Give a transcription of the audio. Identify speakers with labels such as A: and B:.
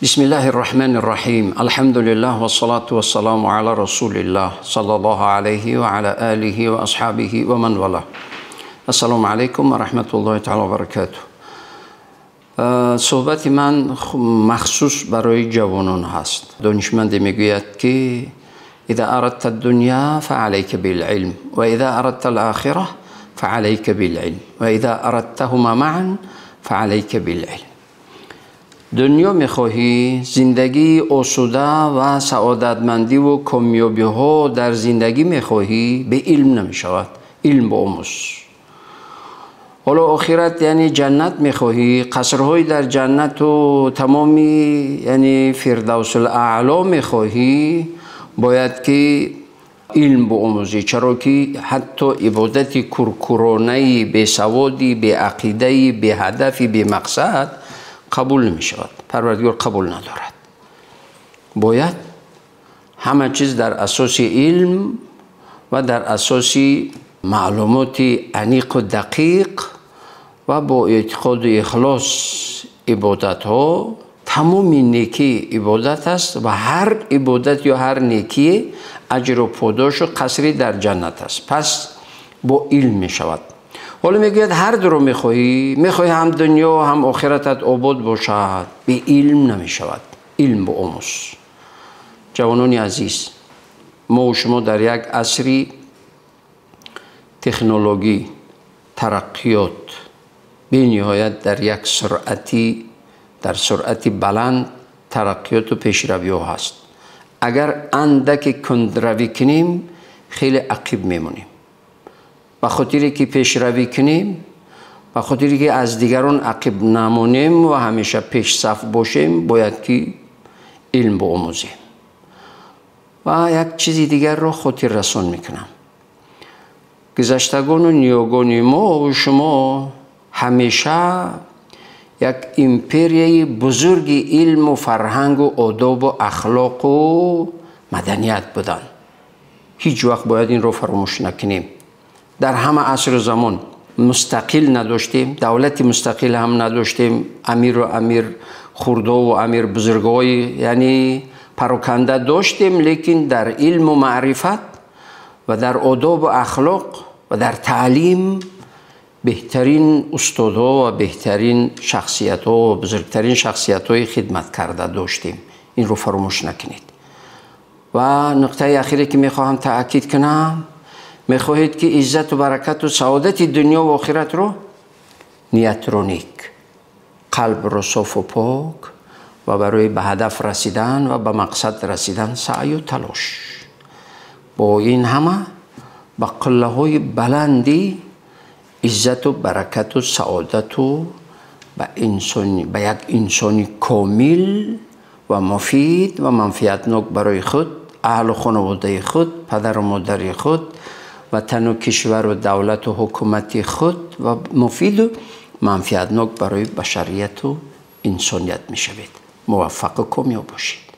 A: بسم الله الرحمن الرحيم. الحمد لله والصلاة والسلام على رسول الله صلى الله عليه وعلى آله وأصحابه ومن والاه. السلام علیکم و رحمت الله تعالی و برکاته. صحبت من مخصوص برای جوانان هست. دانشمند میگوید که اذا اردت الدنیا فعليك بالعلم واذا اردت الاخره فعليك بالعلم واذا اردتهما معا فعليك بالعلم. دنیا میخواهی، زندگی آسوده و سعادتمندی و کامیابی ها در زندگی میخواهی، به علم نمیشود، علم بآموز. حالا آخرت یعنی جنت میخواهی، قصرهای در جنت و تمامی یعنی فردوس الاعلی میخواهی، باید که علم بآموزی. چرا که حتی عبادت کورکورانه، بی سوادی، بی عقیده، بی هدفی، بی مقصد قبول نمی شود. پروردگار قبول ندارد. باید همه چیز در اساس علم و در اساس معلومات عمیق و دقیق و با اعتقاد و اخلاص عبادت ها، تمام نیکی عبادت است و هر عبادت یا هر نیکی اجر و پاداش و قصری در جنت است. پس با علم می شود. حالا میگوید هر دو رو میخواهی، میخواهی هم دنیا هم آخرتت آباد باشد، به علم نمی شود، علم بآموز. جوانان عزیز، ما و شما در یک عصری تکنولوژی، ترقیات بی نهایت در یک سرعتی، در سرعت بلند ترقیات و پیشروی ها هست. اگر اندک کندروی کنیم خیلی عقب میمونیم. به خاطری که پیشروی کنیم، به خاطری که از دیگران عقب نمونیم و همیشه پیش صف باشیم، باید که علم بآموزیم. و یک چیزی دیگر را خاطر رسان میکنم. گذشتگان و نیاگان ما و شما همیشه یک امپریای بزرگ علم و فرهنگ و آداب و اخلاق و مدنیت بودن. هیچ وقت باید این رو فراموش نکنیم. در همه عصر و زمان مستقل نداشتیم، دولت مستقل هم نداشتیم، امیر و امیر خورده و امیر بزرگای یعنی پراکنده داشتیم، لیکن در علم و معرفت و در آداب و اخلاق و در تعلیم بهترین استادها و بهترین شخصیت ها و بزرگترین شخصیت های خدمت کرده داشتیم. این رو فراموش نکنید. و نقطه اخیری که میخواهم تأکید کنم، میخواهید که عزت و برکت و سعادت دنیا و آخرت رو، نیت رو نیک، قلب رو صاف و پاک و برای به هدف رسیدن و به مقصد رسیدن سعی و تلاش. با این همه به قله های بلندی عزت و برکت و سعادت و به یک انسان کامل و مفید و منفعتناک برای خود، اهل و خانواده خود، پدر و مادر خود، وطن و کشور و دولت و حکومت خود و مفید و منفعتناک برای بشریت و انسانیت میشوید. موفق و کامیاب باشید.